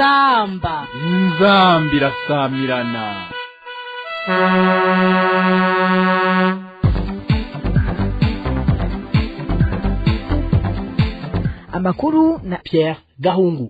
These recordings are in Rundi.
Inzamba. Inzamba irasamirana. Amakuru na Pierre Gahungu.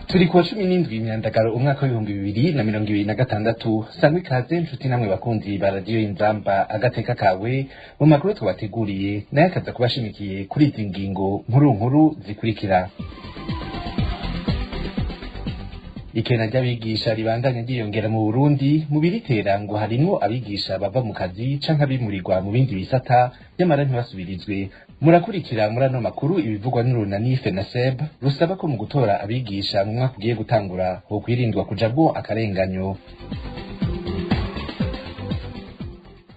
Turi kuwa 17 Imyandagaro, umwaka w'2026. Sangwa ikaze nshuti namwe bakunzi ba Radiyo Inzamba agateka kawe mu makuru twabateguriye, nayo akaza kubashimikiye kuri izi ngingo nkuru nkuru zikurikira: Ikena ry'abigisha ribandanya ryiyongera mu Burundi. Mu biritera ngo harimwo abigisha bava mu kazi canke abimurirwa mu bindi bisata, nyamara ntibasubirizwe. Murakurikira muri ano makuru ibivugwa n'urunani FENASEB rusaba ko mu gutora abigisha mu mwaka ugiye gutangura hokwirindwa kujamwo akarenganyo.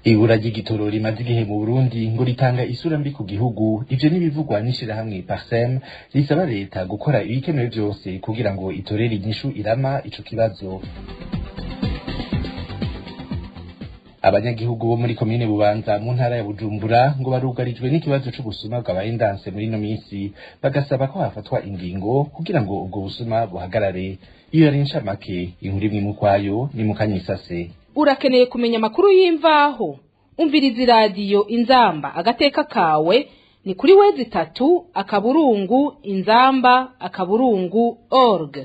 Ibura ry'igitoro rimaze igihe mu Burundi ngo ritanga isura mbi ku gihugu. Ivyo n'ibivugwa n'ishirahamwe PARCEM risaba leta gukora ibikenewe vyose kugira ngo itorere inyishu irama ico kibazo. Abanyagihugu bo muri komine Bubanza mu ntara ya Bujumbura ngo barugarijwe n'ikibazo c'ubusuma bwabaye ndanse muri ino minsi, bagasaba ko hafatwa ingingo kugira ngo ubwo busuma buhagarare. Iyo yari incamake, inkuru imwe mukwayo ni mukanyisase. Urakeneye kumenya amakuru y'imvaho? Umviriza Iradiyo Inzamba agateka kawe ni kuri www.inzamba.org.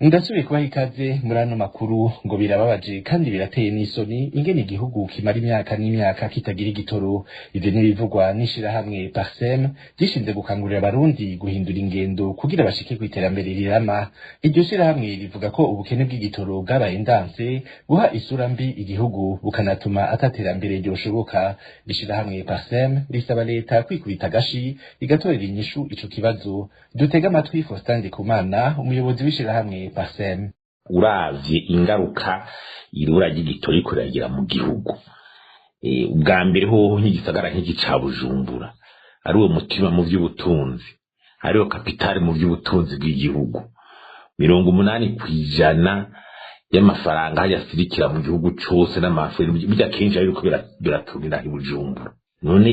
Ndasubiye kubaha ikaze muri ano makuru. Ngo birababaje kandi birateye n'isoni ingene igihugu kimara imyaka n'imyaka kitagira igitoro. Ivyo n'ibivugwa n'ishirahamwe PARCEM gishinze gukangurira Abarundi guhindura ingendo kugira bashike kw'iterambere rirama. Iryo shirahamwe rivuga ko ubukene bw'igitoro bwabaye ndanse guha isura mbi igihugu, bukanatuma ataterambere ryoshoboka. Ishirahamwe PARCEM risaba leta kwikubita agashi igatorera inyishu ico kibazo. Dutega amatwi Faustin Ndikumana, umuyobozi w'ishirahamwe PARCEM. Uravye ingaruka irura ry'igitoro riko riragira mu gihugu, ubwa mbere hoho nk'igisagara nk'iki ca Bujumbura, ari uwo mutima mu vy'ubutunzi, ariwo kapitali mu vy'ubutunzi bw'igihugu, 80% y'amafaranga hajya asirikira mu gihugu cose n'amafu bijya kenshi ariko biratumira i Bujumbura. None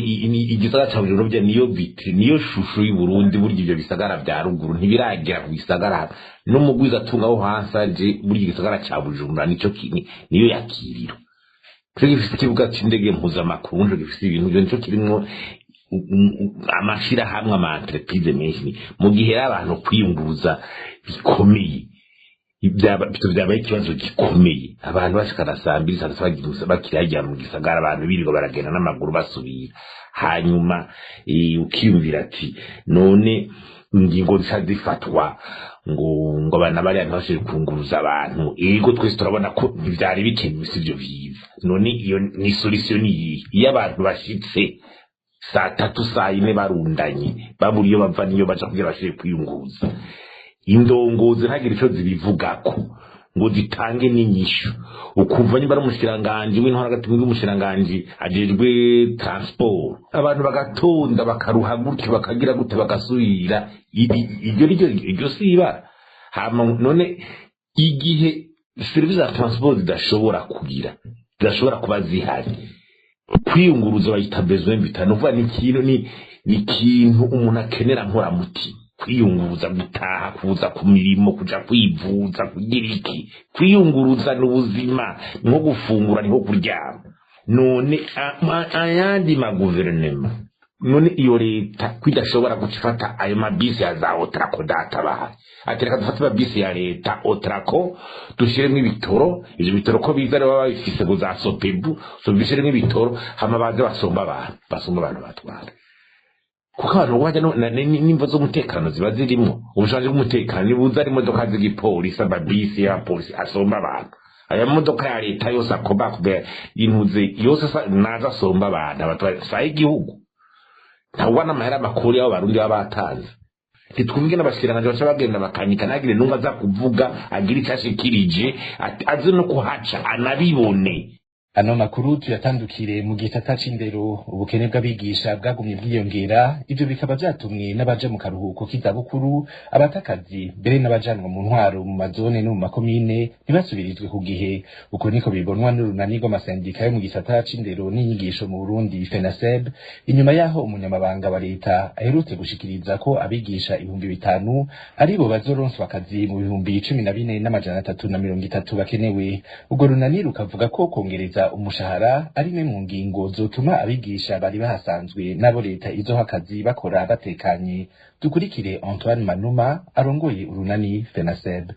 igisagara ca Bujumbura burya niyo vitrine, niyo shusho y'Uburundi. Burya ivyo bisagara vya ruguru ntibiragera ku bisagara n'umugwiza atunga wo hansi aje. Burya igisagara ca Bujumbura nico niyo yakiriro, nico gifise ikibuga c'indege mpuzamakungu, nico gifise ibintu vyo, nico kirimwo amashirahamwe, ama entreprise menshi. Mu gihe rero abantu kwiyunguruza bikomeye, vyabaye ikibazo gikomeye. Abantu bashikana saa 2, saa 3 bakirajya mu gisagara, abantu birirwa baragenda n'amaguru basubira. Hanyuma ukiyumvira ati none ingingo zica zifatwa ngo abana bariya ntibashobore kunguruza abantu. Ego, twese turabona ko ntivyari bikenewe, sivyo vyiza. None iyo ni solution niyihe iyo abantu bashitse saa 3, saa 4 barundanye, babura iyo bava n'iyo baja kugira bashobore kwiyunguruza? Indongozi ntagire ico zibivugako ngo zitange n'inyishu. Ukumva niba ari umushikiranganji w'intwaro hagati, w'umushikiranganji ajejwe transport, abantu bagatonda bakaruha gutyo, bakagira gute, bagasubira. Iryo ryo iryo si ibara. Hama none igihe serivisi za transport zidashobora kugira, zidashobora kuba zihari, kwiyunguruza bayita besoin vital, ni ukuvuga ni ikintu ni ikintu umuntu akenera nkoramutima: kwiyunguruza, gutaha, kuza ku mirimo, kuja kwivuza, kugira iki. Kwiyunguruza ni ubuzima, ni nko gufungura, ni nko kuryama. None ayandi maguverinema, none iyo leta ko idashobora guca ifata ayo mabisi ya za Otraco data bahari, ati reka dufate amabisi ya leta Otraco dushiremo ibitoro, ivyo bitoro ko biza rero baba babifise ngo za Sopebu, so bishiremo ibitoro, hama baze basomba abantu, basomba abantu batwara, kuko abantu bajya n'imvo z'umutekano ziba zirimwo. Ubushobozi bw'umutekano nibuza ari imodoka z'igipolisi, amabisi y'abapolisi asomba abantu. Aya modoka ya leta yose akomakomeye intuze yose naza asomba abantu, abatwara saa y'igihugu ntawubona n'amahera makuru y'abo Barundi baba batanze. Ntitwumve n'abashikiranganje baca bagenda bakanyika, ntagire n'umwe aza kuvuga agira ico ashikirije, aze no kuhaca anabibone. Ano makuru tuyatandukire mu gisata c'indero. Ubukene bw'abigisha bwagumye bwiyongera, ivyo bikaba vyatumwe n'abaja mu karuhuko k'izabukuru, abatakazi, mbere n'abajanwa mu ntwaro mu mazone no mu makomine ntibasubirizwe ku gihe. Uko niko bibonwa n'urunani rw'amasendika yo mu gisata c'indero n'inyigisho mu Burundi, FENASEB, inyuma yaho umunyamabanga wa leta aherutse gushikiriza ko abigisha 5000 aribo bazoronswa akazi mu 14,330 bakenewe. Urwo runani rukavuga ko kongereza umushahara ari imwe mu ngingo zotuma abigisha bari bahasanzwe n'abo leta izoha akazi bakora batekanye. Dukurikire Antoine Manuma arongoye urunani FENASEB.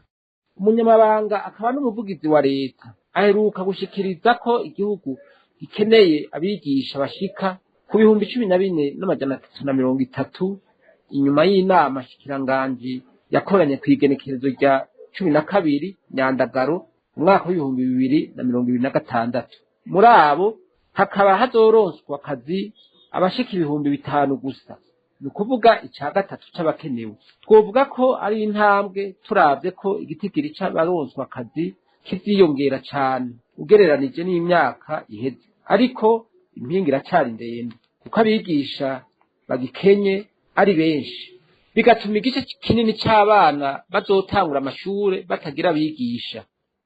Umunyamabanga akaba n'umuvugizi wa leta aheruka gushikiriza ko igihugu gikeneye abigisha bashika ku 14,330, inyuma y'inama shikiranganji yakoranye kw'igenekerezo rya 12 Nyandagaro umwaka w'2026. Muri abo hakaba hazoronswa akazi abashika 5000 gusa, ni ukuvuga ica gatatu c'abakenewe. Twovuga ko ari intambwe turavye ko igitigiri c'abaronswa akazi kiziyongera cane ugereranije n'imyaka iheze, ariko impinga iracari ndende kuko abigisha bagikenye ari benshi, bigatuma igice kinini c'abana bazotangura amashure batagira abigisha,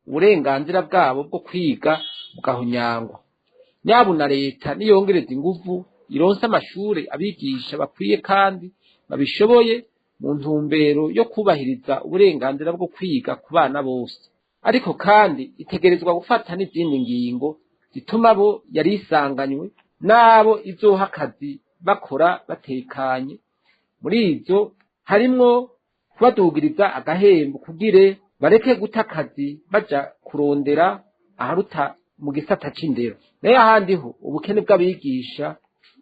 uburenganzira bwabo bwo kwiga bugahonyangwa. Nyabuna leta niyongereza inguvu, ironse amashure abigisha bakwiye kandi babishoboye, mu ntumbero yo kubahiriza uburenganzira bwo kwiga ku bana bose. Ariko kandi itegerezwa gufata n'izindi ngingo zituma abo yari isanganywe n'abo izoha akazi bakora batekanye. Muri izo harimwo kubadugiriza agahembo kugire bareke guta akazi baja kurondera aharuta mu gisata c'indero. Nayo ahandi ho ubukene bw'abigisha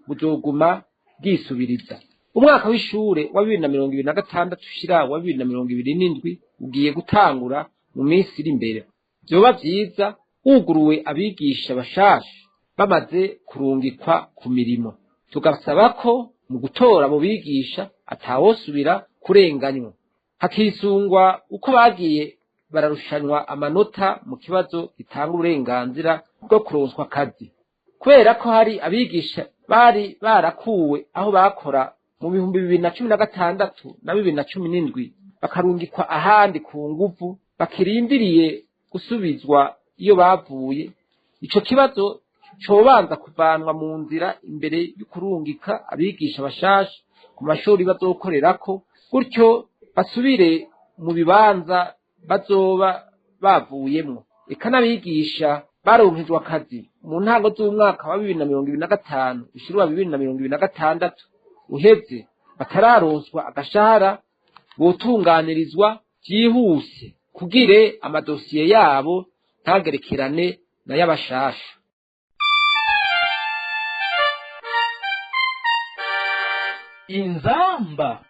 buzoguma bwisubiriza. Umwaka w'ishure wa 2026 ushira wa 2027 ugiye gutangura mu minsi iri imbere. Vyoba vyiza wuguruwe abigisha bashasha bamaze kurungikwa ku mirimo. Tugasaba ko mu gutora abo bigisha atawosubira kurenganywa, hakisungwa uko bagiye bararushanwa amanota mu kibazo gitanga uburenganzira bwo kuronswa akazi, kubera ko hari abigisha bari barakuwe aho bakora mu 2016 na 2017 bakarungikwa ahandi ku nguvu, bakirindiriye gusubizwa iyo bavuye. Ico kibazo cobanza kuvanwa mu nzira imbere y'ukurungika abigisha bashasha ku mashuri bazokorerako, gutyo basubire mu bibanza bazoba bavuyemwo. Eka n'abigisha baronkejwe akazi mu ntango z'umwaka wa 2025 ushira 2026 uheze batararonswa agashahara botunganirizwa vyihuse kugire amadosiye yabo ntagerekerane n'ay'abashasha. Inzamba.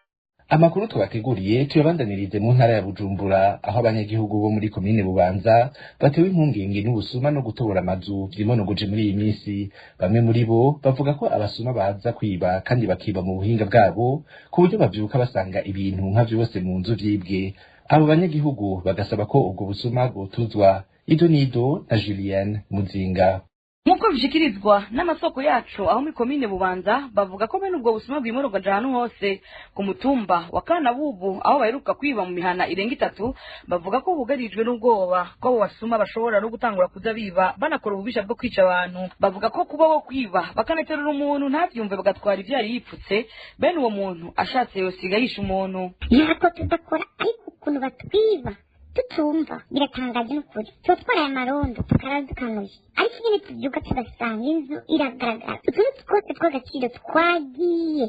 Amakuru tubateguriye tuyabandanirize mu ntara ya Bujumbura, aho abanyagihugu bo muri komine Bubanza batewe impungenge n'ubusuma no gutobora amazu vyimonogoje muri iyi minsi. Bamwe muri bo bavuga ko abasuma baza kwiba kandi bakiba mu buhinga bwabo, ku buryo bavyuka basanga ibintu nka vyose mu nzu vyibwe. Abo banyagihugu bagasaba ko ubwo busuma bwotuzwa. Ido Nido na Julienne Muzinga. Nk'uko bishikirizwa n'amasoko yacu aho muri komine Bubanza, bavuga ko bene ubwo busuma bwimorogoje ahantu hose ku mutumba wa Kanabubu, aho baheruka kwiba mu mihana irenga itatu. Bavuga ko bugarijwe n'ubwoba ko abo basuma bashobora no gutangura kuza biba banakora ububisha bwo kwica abantu. Bavuga ko kuba bo kwiba bakanaterura umuntu ntavyumve, bagatwara ivyo yari yipfutse. Bene uwo muntu ashatse yosiga yishe umuntu. Ntabwo tudakora, ariko ukuntu batwiba tutumva biratangaje n'ukuri. Tuba twaraye amarondo, tukarara dukanuye, ariko nyine tubyuka tugasanga inzu iragaragara, utuntu twose tw'agaciro twagiye,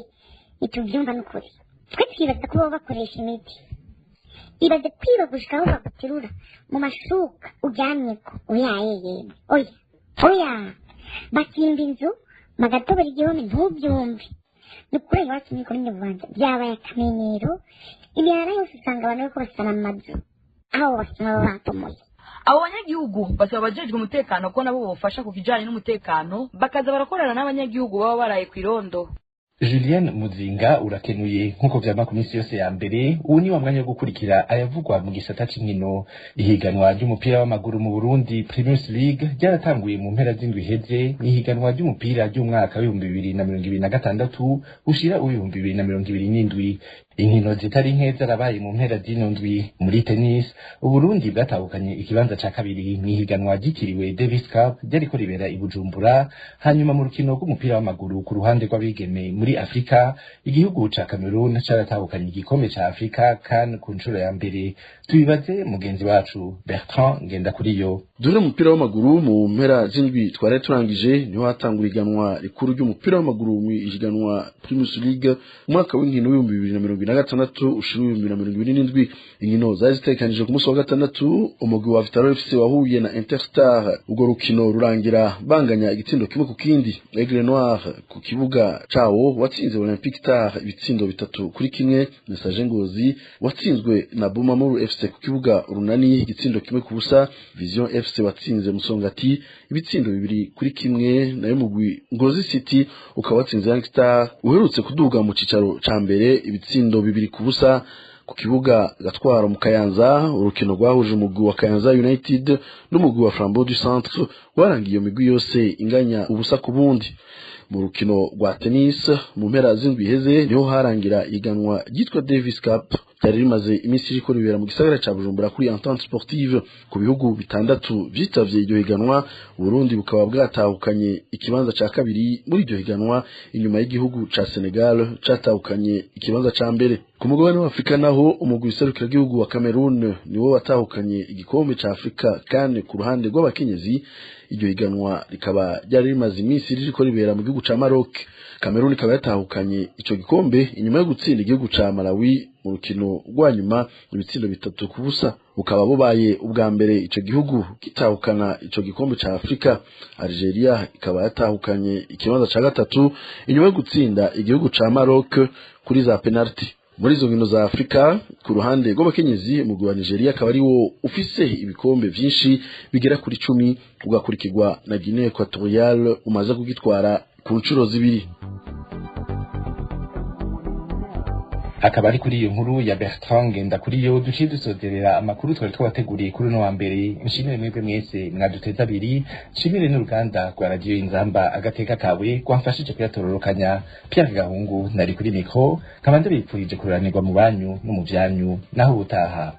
ntitubyumva n'ukuri. Twe twibaza ko baba bakoresha imiti. Ibaze kwiba gushika aho baguterura mu mashuka uryamyeko. Oya yemwe, oya oya, basimba inzu bagatobora igihome ntubyumve. Ni ukuri iwacu muri komine Bubanza byabaye akamenyero. Imihana yose usanga abantu bariko basana amazu aho basoma baba babomoye. Abo banyagihugu basaba abajejwe umutekano ko nabo bofasha ku kijanye n'umutekano, bakaza barakorana n'abanyagihugu baba baraye kw'irondo. Julien Muzinga urakenuye. Nkuko vyama ku minsi yose ya mbere, ubu ni wa mwanya wo gukurikira ayavugwa mu gisata c'inkino. Ihiganwa ry'umupira w'amaguru mu Burundi, Primus League, ryaratanguye mu mpera z'indwi iheze. Ni ihiganwa ry'umupira ry'umwaka w'2026 ushira uw'2027. Inkino zitari nke zarabaye mu mpera z'ino ndwi. Muri tennis, Uburundi bwatahukanye ikibanza ca kabiri mw'ihiganwa ryitiriwe Davis Cup ryariko ribera i Bujumbura. Hanyuma mu rukino rw'umupira w'amaguru ku ruhande rw'abigeme muri Afrika, igihugu ca Cameroon caratahukanye igikombe ca Afrika CAN ku nshuro ya mbere. Tubibaze mugenzi wacu Bertrand Ngendakuriyo. Dore umupira w'amaguru: mu mpera z'indwi twari turangije niho hatangura iganwa rikuru ry'umupira w'amaguru mu ihiganwa Primus League, umwaka w'inkino w'2026 ushira 2027. Inkino zari zitegekanijwe ku munsi wa gatandatu: umugwi wa Vital'O FC wahuye na Interstar, urwo rukino rurangira banganya igitsindo 1-1. Aigle Noir ku kibuga cawo watsinze Olympic Star ibitsindo 3-1. Messager Ngozi watsinzwe na Bumamuru FC ku kibuga Urunani igitsindo 1-0. Vision FC watsinze Musongati ibitsindo 2-1, nayo mugwi Ngozi City ukaba watsinze Young Star uherutse kuduga mu cicaro ca mbere ibitsindo 2-0. Ku kibuga Gatwaro mu Kayanza, urukino rwahuje umugwi wa Kayanza United n'umugwi wa Flambeau du Centre warangiye iyo migwi yose inganya 0-0. Mu rukino rwa tennis, mu mpera z'indwi iheze niho harangira iganwa ryitwa Davis Cup ryari rimaze iminsi iriko ribera mu gisagara ca Bujumbura kuri Entente Sportive. Ku bihugu bitandatu vyitavye iryo higanwa, Burundi bukaba bwatahukanye ikibanza ca kabiri muri iryo higanwa inyuma y'igihugu ca Senegal catahukanye ikibanza ca mbere. Ku mugabane wa Afrika naho, umugwi w'iserukiragihugu wa Cameroon niwo watahukanye igikombe ca Afrika CAN ku ruhande rw'abakenyezi. Iryo higanwa rikaba ryari rimaze iminsi ririko ribera mu gihugu ca Maroc. Cameroon ikaba yatahukanye ico gikombe inyuma yo gutsinda igihugu ca Malawi mu rukino rwa nyuma ibitsindo 3-0, bukaba bubaye ubwa mbere ico gihugu gitahukana ico gikombe ca Afrika. Algeria ikaba yatahukanye ikibanza ca gatatu inyuma yo gutsinda igihugu ca Maroc kuri za penalty. Muri izo nkino za Afrika ku ruhande rw'abakenyezi, umugwi wa Nigeria akaba ari wo ufise ibikombe vyinshi bigera kuri 10, ugakurikirwa na Guinea Equatorial umaze kugitwara ku nshuro zibiri. Akaba ari kuri iyo nkuru ya Bertrand Ngendakuriyo duciye dusozerera amakuru twari twabateguriye kuri uno wa mbere. Nshimire mwebwe mwese mwaduteze abiri, nshimire n'uruganda rwa Radiyo Inzamba Agateka Kawe rwamfashije kuyatororokanya. Pierre Gahungu nari kuri mikro, nkaba ndabipfurije kururanirwa mu banyu no mu vyanyu. Naho ubutaha.